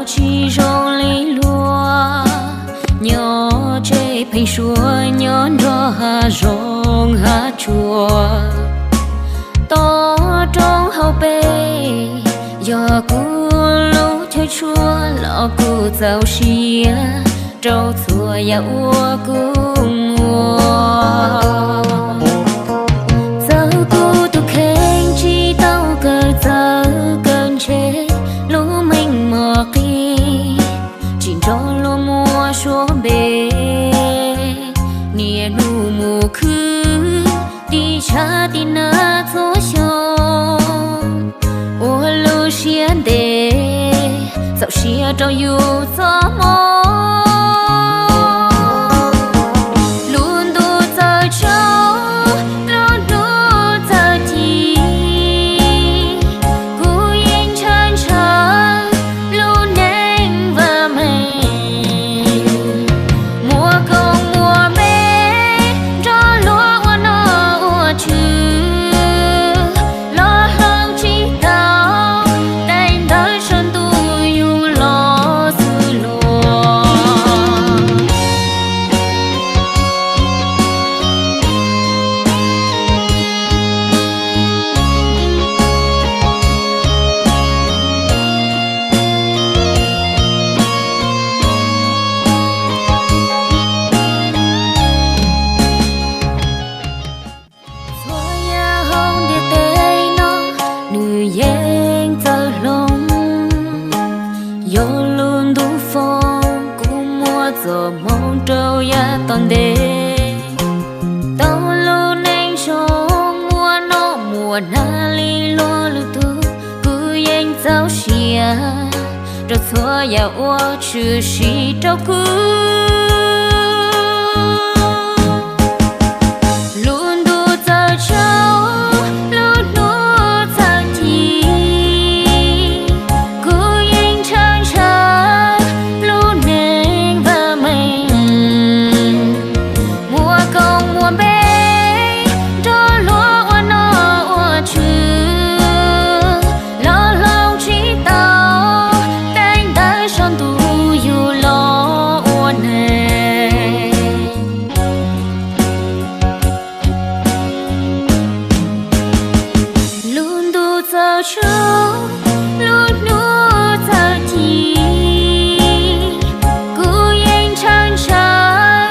Tsis zoo li luag, nyob tsev pheej suav, nyob nrog hav zoov hav tsuag. Toj roob hauv pes, yog kuv lub chaw tshua los kuv txaus siab rau txhua yam uas kuv muaj. Txawm kuv tus kheej tsis tau kawm txawj kawm ntse, lub meej mom qis tsis nrog luag muaj suab npe. Niaj hnub mus khwv tim tshav tim nag txhua xyoo, ua lub siab ntev txaus siab rau yus txoj hmoov. Lub ntuj txawm tsaus, lub hnub txawm ci, kuv yeej ntshaw ntshaw lub neej vam meej. Muaj koob muaj npe nrog luag ua noj ua tswv, los hloov tsis tau, tais ntawv saum ntuj yug los xwb los. Txhua yam hauv ntiaj teb no nws yeej txawj hloov. Yog lub ntuj foom kuv muaj txoj hmoov rau yav tom ntej. Tau lub neej zoo muaj noj muaj hnav li luag lwm tus, kuv yeej txaus siab rau txhua yam uas tshwm sim rau kuv. Lub ntuj txawm tsaus, lub hnub txawm ci, kuv yeej ntshaw ntshaw lub neej vam meej. Muaj koob muaj npe nrog luag ua noj ua tswv, los hloov tsis tau, tais ntawv saum ntuj yug los ua neeg. Lub ntuj txawm tsaus, lub hnub txawm ci, kuv yeej ntshaw ntshaw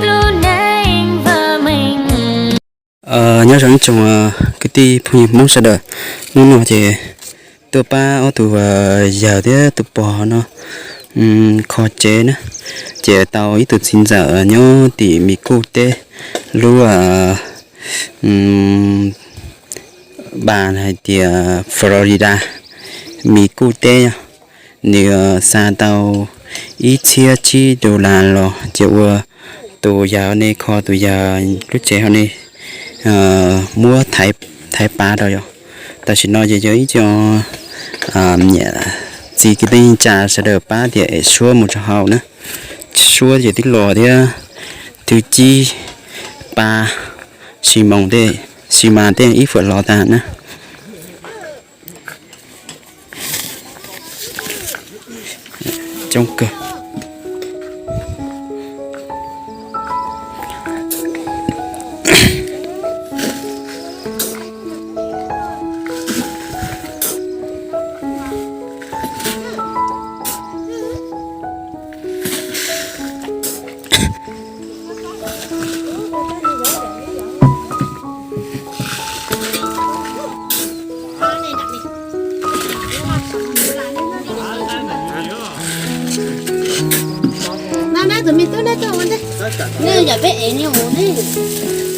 lub neej vam meej. Nyob zoo ib tsoom kwv tij phooj ywg Hmoob sawv daws, hnub no ces tuaj pab ob tug yawg thiab tus pog no kho tsev na. Ces tau ib tug txiv ntxawm nyob tim Mis Kuj teb, lub npa hais tias Florida, Mis Kuj teb, nws xa tau ib txhiab tsib dollar los ces ua tus yawg ne kho tus yawg lub tsev ho ne muab thaiv pav rau yom. Tam sim no ces yog ib co niam txiv kwv tij neej tsa sawv daws pab tias es suab mus rau hauv na. Suab ces twb los thiab, twb cib pa xi moos tej, xi mas tej ib fawm los tag na. Coob kawg.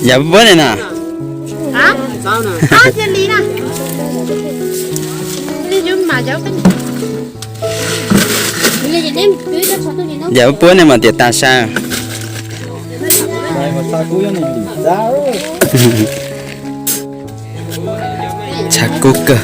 Yam puab ne na. Yam puab ne mas tias tas sa. Tshav kub kawg.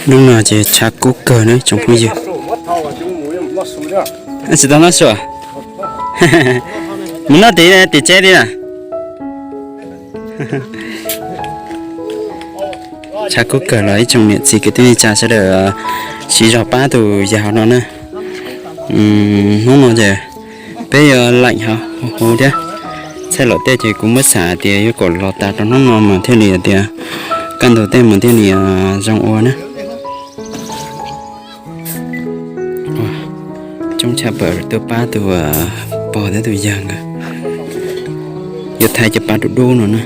Hnub no ces tshav kub kawg na tsoom phooj ywg. Tsis tau noj su. Mus noj tim tim tsev li na. Tshav kub kawg los ib tsoom niam txiv kwv tij neej tsa sawv daws siv zog pab tus yawg hauv no na. Hnub no ces peb yuav laim hauv huv thiab. Txhaj lawm tej ces kuv muab xav hais tias yuav kom los tas rau hnub no mas thiaj li tias kaj ntug tej mas thiaj li zoo ua na. Coob tshaj plaws tuaj pab tus pog thiab tus yawg nkawd. Yuav thaiv cov pas dub dub no na.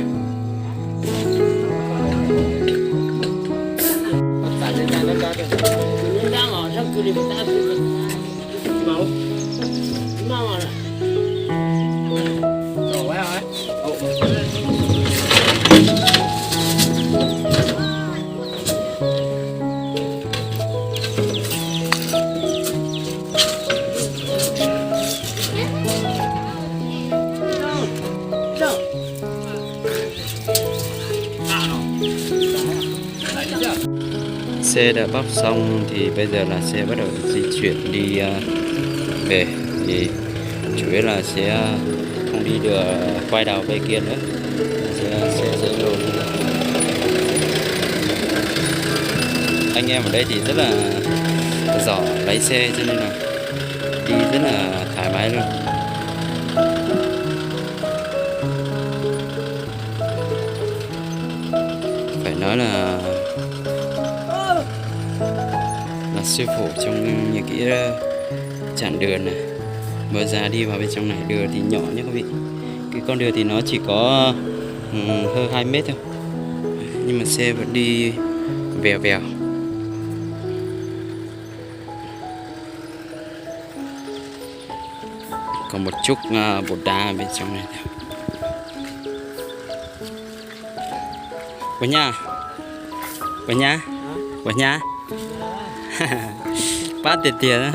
Xe đã bốc xong thì bây giờ là xe bắt đầu di chuyển đi, ờ, về. Thì chủ yếu là sẽ không đi được quay đầu bên kia nữa. Xe, xe sẽ lùi. Anh em ở đây thì rất là giỏi lái xe cho nên là đi rất là thoải mái luôn. Phải nói là là sư phụ trong những cái chặng đường này. Mới ra đi vào bên trong này, đường thì nhỏ nhé các vị. Cái con đường thì nó chỉ có, ừ, hơn hai mét thôi. Nhưng mà xe vẫn đi vèo vèo. Còn một chút, à, bột đá bên trong này. Ua nyab, ua nyab, ua nyab. Pab tiag tiag.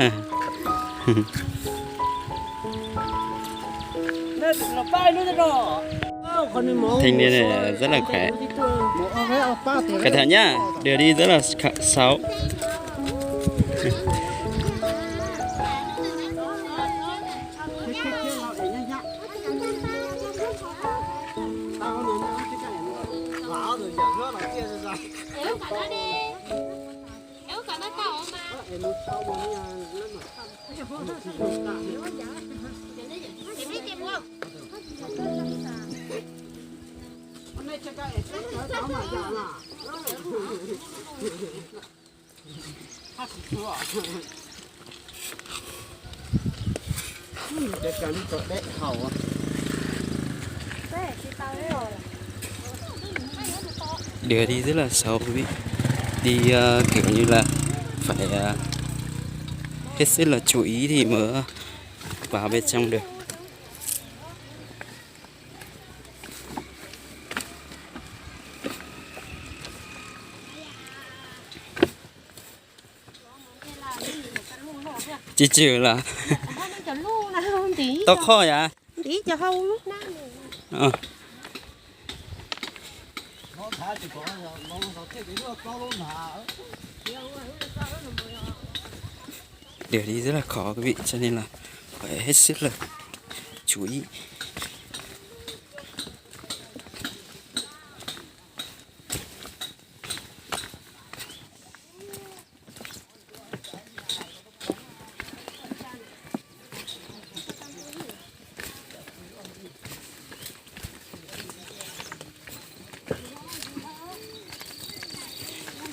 Thanh niên này rất là khỏe. Cẩn thận nhá, đường đi rất là kh-, xấu. Đường đi rất là xấu quý vị. Đi, ờ, kiểu như là phải, ờ, hết sức là chú ý thì mới vào bên trong được. Ib tswm los tau qhov yam. Điều đi rất là khó quý vị, cho nên là phải hết sức là chú ý.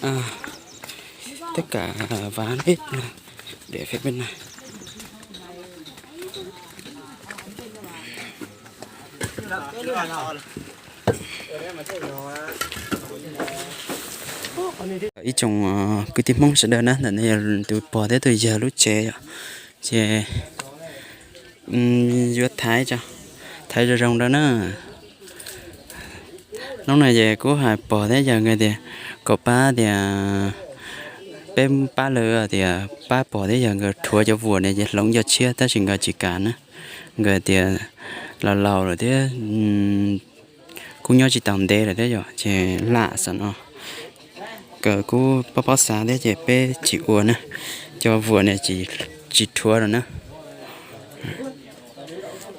À, tất cả ván hết để phía bên này. Ib tsoom kwv tij Hmoob sawv daws na, ntawm no yog tus pog thiab tus yawg lub tsev yom. Ces yuav thaiv, thaiv zoo zoo rau na. Hnub no ces kuj hais pog thiab yawg nkawd tias kom pab tias peb pab lawv tias pab pog thiab yawg nkawd rhuav cov vuas no ces hloov cov tshiab, tab sis nkawd tsis kam na. Nkawd tias laus laus lawm thiab kuj nyob tsis tau ntev lawm thiab yom, ces lam xav no, nkawd kuj paub paub xav thiab ces peb tsis ua na, cov vuas no tsis rhuav lawm na.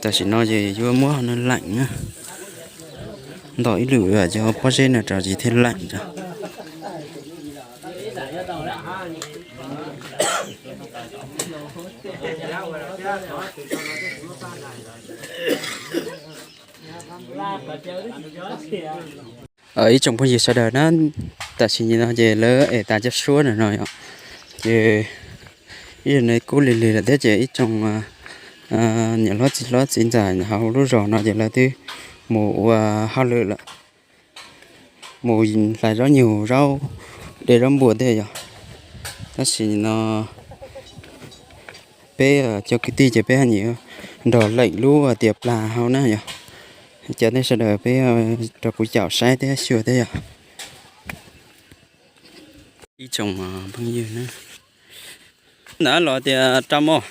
Tam sim no ces yuav muab no leem na, ntaus ib lwm cov pob zeb no rau ces thiaj leem os. Ib tsoom phooj ywg sawv daws na, tam sim no ces lawv es tas cov suab ntawm no yom, ces ib yam li kuj lig lig lawm thiab ces ib tsoom niam hlob txiv hlob txiv ntxawm hauv lub zos no ces lawv twb mus ua hauj lwm lawm, mus hlais zaub nyuj zaub, de zaub npua tej yom. Tab sis no peb cov kwv tij ces peb haj yam nrog leem lub tias plag hauv na yom. Cov nej sawv daws peb rau kuv caum saib thiab xyuas thiab yom. Ib tsoom phooj ywg na, ntawd los tias rau mos.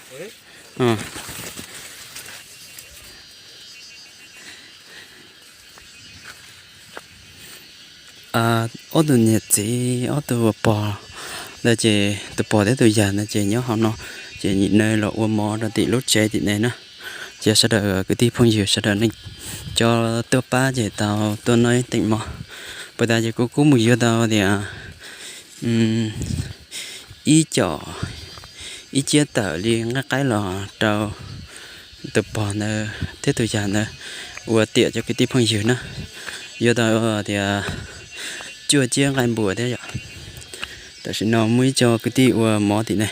Ob tug niam txiv ob tug pog ntawd ces tus pog thiab tus yawg ntawd ces nyob hauv no, ces nim no los ua mov rau tim lub tsev tim no na. Ces sawv daws kwv tij phooj ywg sawv daws nej cov tuaj pab ces tau tuaj noj ib teem mov. Puag ta ces kuv kuj mus yuav tau tias ib com ib ciab tawm li nqaij qaib los rau tus pog ntawd thiab tus yawg ntawd ua tiam cov kwv tij phooj ywg na. Yuav tau tias cuaj ciab nqaij npua thiab yom. Tam sim no muaj ib co kwv tij ua mov tim no.